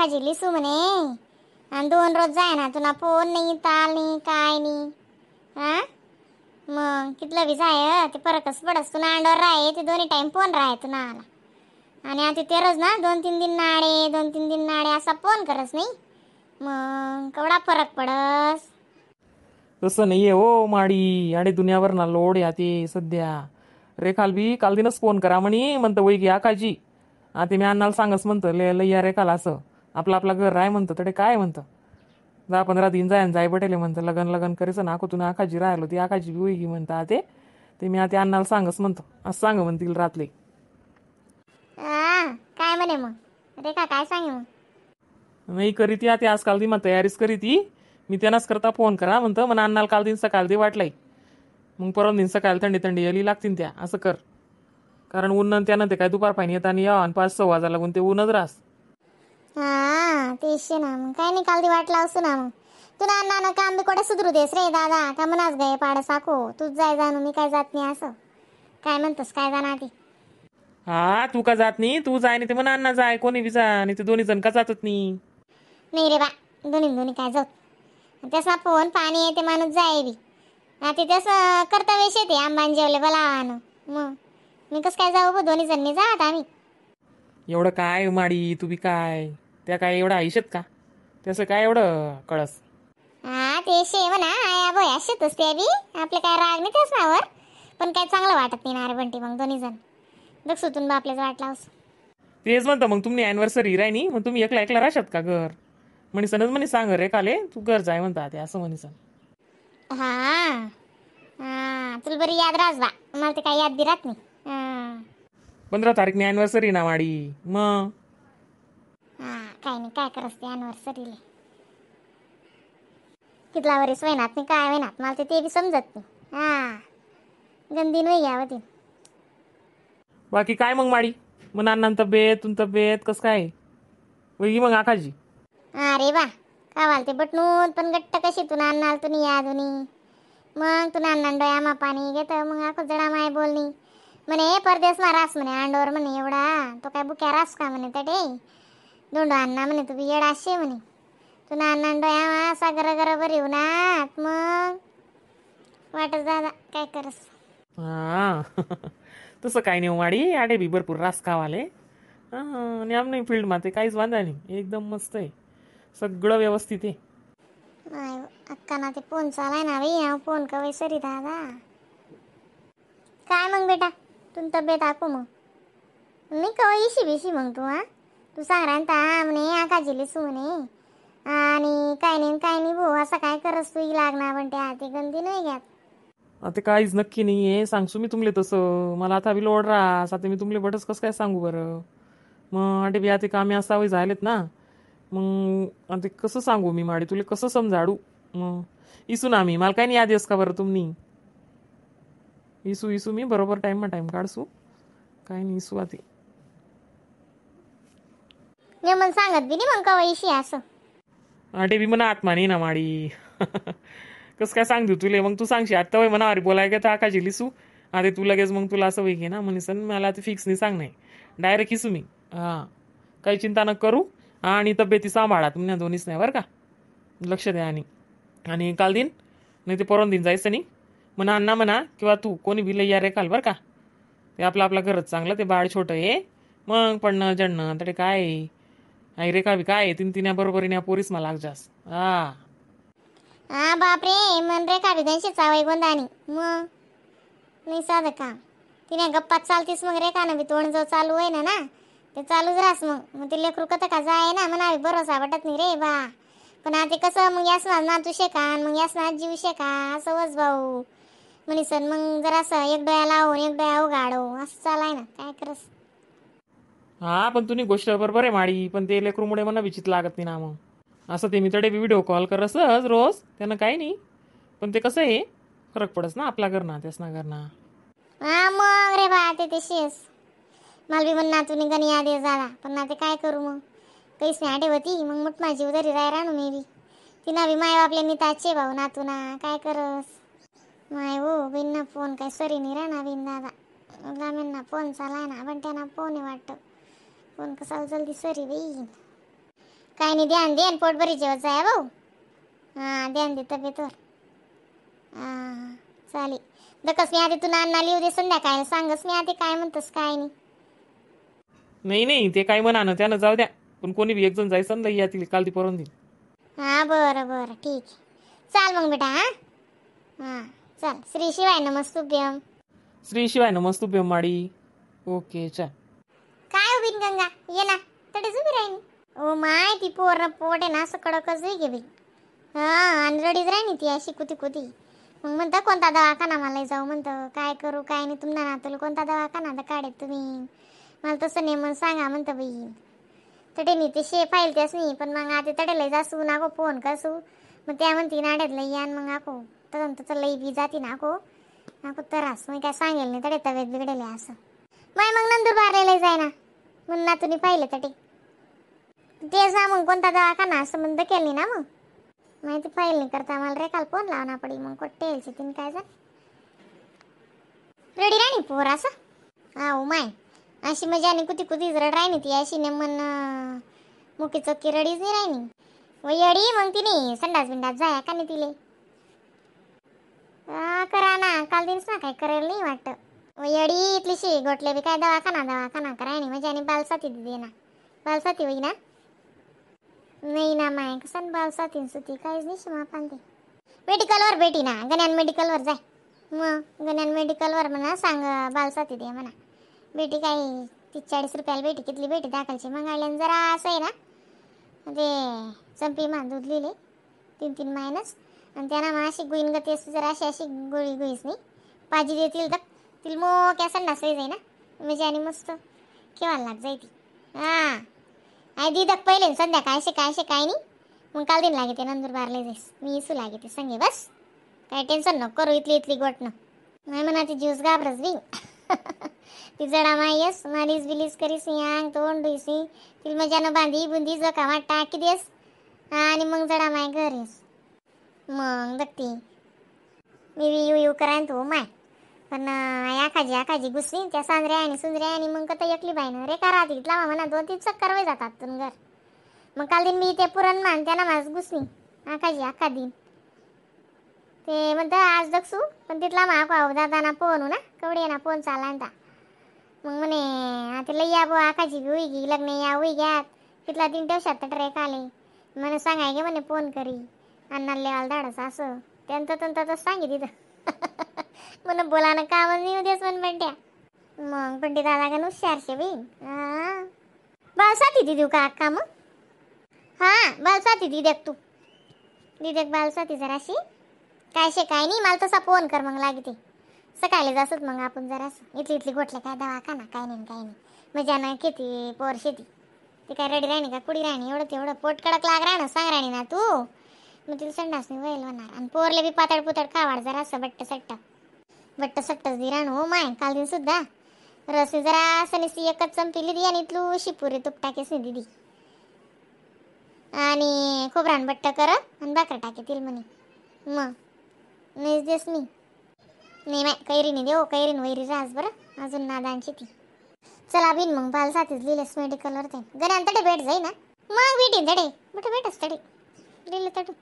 आखाजी लिसू म्हणे आणि 2 रोज जाय ना तुला फोन नाही ताल नाही काय नाही. हा मग कितलं बी जाय ते फरकच पडस. तुला अंडवर राहे ते दोन्ही टाईम फोन राहे तुला आला. आणि आता ते रोज ना 2-3 दिन नाडे 2-3 दिन नाडे असा फोन करस नाही, मग केवढा फरक पडस. तसं नाही आहे हो माडी, आणि दुनियावर ना लोड या ते सध्या. रेखाल बी काल दिनच फोन करा म्हणे, म्हणतं वै घ्या काजी. आता मी अण्णाला सांगच म्हणतं लय या रेखाला असं आपलं आपलं घर राय म्हणतं, तडे काय म्हणतं 10-15 दिन जाय जाय बटेले म्हणतं, लगन लगन करीच ना आखो तुला आखाजी राहिलो ती आखाजी बी होई म्हणतं. आता ते मी आता अण्णाला सांगच म्हणतो असं सांग म्हणतील रातले. काय म्हणे मग रेखा, काय सांगे मग? नाही करी ती आता आजकाल ती मग तयारीच करी ती, मी त्यांनाच करता फोन करा म्हणतं. मग अण्णाला काल दिन सकाळ दे वाटलंय, मग परवा दिन सकाळ थंडी थंडी याली लागतील त्या, असं कर. कारण ऊन त्यानं ते काय दुपार पाणी येत आणि या आणि 5-6 वाजायला लागून ते ऊनच रास. हा तेच ना मग, काय नाही काल दी वाटला असू ना मग. तुला अण्णा काम बी कोठे सुधरू देस रे दादा, का म्हणास गे पाड साखो तूच जाय जाणू मी काय जात नाही असं काय म्हणतोस काय जाणार ती. हा तू का जात नाही, तू जाय नाही ते म्हणा अण्णा जाय कोणी बी जा, आणि ते दोन्ही जण का जातच नाही. नाही रे बा दोन्ही दोन्ही काय जात, तसा फोन पाणी येते माणूस जाय बी. आता तसं कर्तव्य शेते आंबान जेवले बोलावानं, मग मी कसं काय जाऊ दोन्ही जण नाही जात आम्ही. एवढं काय माडी तू बी काय त्या काय एवढं आयुष्यात का त्याचं काय एवढं कळस. हा ते शे म्हणा आया बोया शेतच ते बी आपले काय राग नाही त्याच नावर, पण काय चांगलं वाटत नाही ना रे बंटी. मग दोन्ही जण बघ सुतून बापलेच वाटला असं. तेच म्हणतं मग तुम्ही अॅनिव्हर्सरी राहिनी मग तुम्ही एकला एकला राहशात का घर म्हणीसनच म्हणे सांग रे काले तू घर जाय म्हणता ते असं म्हणीसन. हा हा तुला बरी याद राहस बा, मला ते काय याद बी राहत नाही. हा 15 तारीख अॅनिव्हर्सरी ना माडी मग. हा काय नाही काय करस ते अॅनिव्हर्सरीले कितला वरीस वयनात नाही काय वयनात मला ते बी समजत नाही. हा गंदी नाही यावं ती. बाकी काय मग माडी, मग अण्णा तब्येत तुम तब्येत कसं काय वैगी मग आखाजी? अरे बा कावाल ते बटणून पण गट्ट कशी तू नान्नाल तुम्ही यादुनी, मग तू नान्ना डोया मा पाणी घेत मग आखो जडा माय बोलणी म्हणे परदेस मा रास म्हणे अंडोर म्हणे एवढा तो काय बुक्या रास का म्हणे तटे दोंडो अण्णा म्हणे तू बी येडा असे म्हणे तू नान्ना डोया मा असा गर गर बरी उन्हात मग वाटत दादा काय करस. हा तसं काय नाही माडी, आडे बी भरपूर रास खावाले. आणि आम नाही फील्ड मध्ये काहीच वांधा नाही, एकदम मस्त आहे सगळं व्यवस्थित आहे. अक्का ना ते फोन चालाय ना बाई, फोन कवाय सरी दादा. काय मग बेटा तुम तब्येत आको मग नाही कवाय इशी बिशी मग तू. हा तू सांग राहता म्हणे आका जिलीसू म्हणे आणि काय नाही काय नाही भाऊ असं काय करस तू लागणार पण त्या ते गंदी नाही घ्यात. आता काहीच नक्की नाही आहे सांगसू मी तुमले तसं, मला आता बी लोड रास आता मी तुमले बटच कसं काय सांगू बरं. मग आटे बी आता कामी असावे झालेत ना मग आता कसं सांगू मी माडी तुला कसं समजाडू. मग इसू ना मी मला काय नाही याद का बरं तुम्ही इसू इसू मी बरोबर टाईम मा टाईम काढसू काय नाही इसू आता. मी मग सांगत बी नाही मग कवा इशी असं. आटे बी म्हणा आत्मा नाही ना माडी कसं काय सांगतो तुले, मग तू सांगशी आत्ता वय म्हणा अरे बोलाय का तर आकाशी लिसू आता तू लगेच मग तुला असं वय ना म्हणीसन मला आता फिक्स नाही सांग नाही डायरेक्ट इसू मी. हां काही चिंता न करू आणि तब्येती सांभाळा तुम्ही दोन्हीच नाही बरं का, लक्ष द्या. आणि आणि काल दिन नाही ते परवा दिन जायचं नाही म्हणा अण्णा म्हणा किंवा तू कोणी बी लई या रे काल बरं का, ते आपलं आपलं घरच चांगलं ते बाळ छोटं आहे मग पडणं जडणं तरी काय आई रे का बी काय तीन तीन बरोबरीने पोरीस मला जास. हा हा बापरे मन रे का बी गणशी चावई गोंदानी मग नाही साधं काम तिने गप्पात चालतीस मग रे का ना बी तोंड जो चालू आहे ना ना ते चालूच राहस मग मग ते लेकरू कथ का जाय ना म्हणा भरोसा वाटत नाही रे बा. पण आता कसं मग यास नातू शेका मग यास ना जीव शेका असं वस भाऊ म्हणीसन मग जरासं एक डोळ्या लावून एक डोळ्या उघाडो असं चालाय ना काय करस. हा पण तुम्ही गोष्ट बरोबर आहे माडी, पण ते लेकरूमुळे म्हणा विचित लागत नाही ना मग असं ते मी तडे व्हिडिओ कॉल करसच रोज त्यांना काही नाही, पण ते कसं आहे फरक पडस ना आपला घरना त्यास ना घरना. हा मग रे बा ते तशीच मला बी म्हण नातू निघानी याद झाला पण ना ते काय करू मग काहीच नाही आठवती मग मुठ माझी उदारी राय राहणू मी बी तिना बी my बापले मी ताचे भाऊ नातू ना काय करस माय हो बिन ना फोन काय सरी नाही राहणार बिन दादा लामेन ना फोन चालाय ना पण त्यांना फोन आहे वाटतं फोन कसाला जल्दी सरी बाई. काय नाही ध्यान दे आणि पोटभरी जेवत जाय भाऊ. हां ध्यान दे तब्येतवर. हां चालेल दकस मी आधी तू नाना लिहू दे संध्याकाळी सांगस मी आधी काय म्हणतस काय नाही. नाही नाही ते काय म्हणा ना त्यानं जाऊ द्या पण कोणी बी एक जण जायचं ना लई या तिला काल ती परवून देईल. हां बरं बरं ठीक आहे चाल मग बेटा. हां हां चाल. श्री शिवाय नमस्तुभ्यम. श्री शिवाय नमस्तुभ्यम माडी. ओके चल. काय उभी गंगा ये ना तडेच उभी राहिनी. ओ my ती पोर पोट आहे ना असं कडकच गे बाई. हां आणि रडीच राहिनी ती अशी कुती कुती. मग म्हणतं कोणता दवाखाना मला जाऊ म्हणतं काय करू काय नाही तुमना नातूला कोणता दवाखाना आता काढे तुम्ही मला तसं नेमन सांगा म्हणतं बाई. तडे नाही ते शे फाईल त्यास नाही पण मग आता तडे लय जासू नाको फोन कसू मग त्या म्हणती नाड्यात लई यान मग आको तसं तसं लई बी जाती नाको नाको त्रास मग काय सांगेल नाही तडे तब्येत बिघडेल असं माय मग नंदुरबारला लय जाय ना म्हणून नातूनी पाहिलं तटे तेच ना मग कोणता दवाखाना असं म्हणतं केली ना मग माहिती फाईल नाही करता मला रे काल फोन लावणार पडी मग कोट्टे यायची तीन काय जा रेडी राणी पोर असं. हा ओ my अशी मजा आणि कुती कुतीच रड राहिनी ती अशी नेमन मुकी चौकी रडीच नाही राहिनी वयडी मग तिने संडास बिंडास जाया का नाही तिले करा ना काल दिवस ना काय करेल नाही वाटतं. वयडी इथलीशी गोटले बी काय दवाखाना दवाखाना करायनी म्हणजे आणि बालसाती दे ना बालसाती होई ना नाही ना माय कसं बालसाती सुती काहीच नाही शिमा पांदे मेडिकलवर भेटी ना गण्यान मेडिकलवर जाय मग गण्यान मेडिकलवर म्हणा सांग बालसाती दे म्हणा बेटी काय 30-40 रुपयाला बेटी कितली बेटी दाखलची मग आल्यान जरा असं आहे ना ते चंपी मा दूध लिहिले 3-3 महिनस आणि त्यांना मग अशी गुईन गती असते जरा अशी अशी गोळी गुईस नाही पाजी देतील तर तिला मोक्या संडास जाई ना म्हणजे आणि मस्त केव्हा लाग जाई ती. हां आई दिदक पहिले संध्याकाळ असे काय असे काय नाही मग काल दिन लागे ते नंदुरबारला जाईस मी इसू लागे ते संगे बस काय टेन्शन नको करू इथली इथली गोटनं नाही म्हणा ती ज्यूस घाबरस बी ती जडा मायस मालीस बिलीस करीस अंग तोंड धुईसी तिला मजानं बांधी बुंदी जका टाकी देस आणि मग जडा माय घर येस मग बघती मी बी येऊ येऊ करायन तू माय पण आखाजी आखाजी घुसली त्या सांजऱ्या आणि सुंदऱ्या आणि मग कथा एकली बाई ना रे का राहते इथला म्हणा 2-3 चक्कर वे जातात तुन घर मग काल दिन मी ते पुरण मान त्यांना माझ घुसली आखाजी आखा दिन ते म्हणतं आज दक्षू पण तिथला मा दादा ना फोन हो ना कवडी ना फोन चालला ना मग म्हणे आता लई या बुवा आखाजी बी होई गी लग्न या होई घ्यात तिथला 3 दिवसात तर ट्रेक आले म्हणे सांगाय गे म्हणे फोन करी अण्णा लेवाला धाडस असं त्यांचं तंत सांगी तिथं म्हण बोला ना का म्हण मी उद्याच म्हण बंट्या मग बंटी दादा का हुशारशे बी. हां बालसाती दी देऊ का अक्का मग? हां बालसाती दी देख तू दी देख बालसाती जराशी काय शे काय नाही मला तसा फोन कर मग लागे ते सकाळी जासत मग आपण जरासं इथली इथली गोठले काय दवाखाना काय नाही काय नाही मजानं किती पोर शेती ते काय रडी राहिनी का कुडी राहिनी एवढं तेवढं पोट कडक लाग राहणं सांग राणी ना तू मग तिला संडास नाही व्हायला होणार आणि पोरले बी पातळ पुतळ खावाड जरासं बट्ट सट्ट बट्ट सट्टच दी राहणं हो माय काल दिन सुद्धा रस जरा असं निसी एकच चमपी लिदी आणि इथलू शिपुरी तुप टाकेस नाही दिदी आणि खोबरान बट्ट कर आणि भाकर टाके म्हणे मग नाहीच देस मी नाही माय कैरी नाही देऊ कैरीन वैरी रास बरं अजून नादांची ती. चला बिन मग बाल साथीच लिहिलेस मेडिकलवर ते गण्यांतडे भेट जाई ना मग भेटीन तडे मोठं भेटच तडे लिहिलं तडू.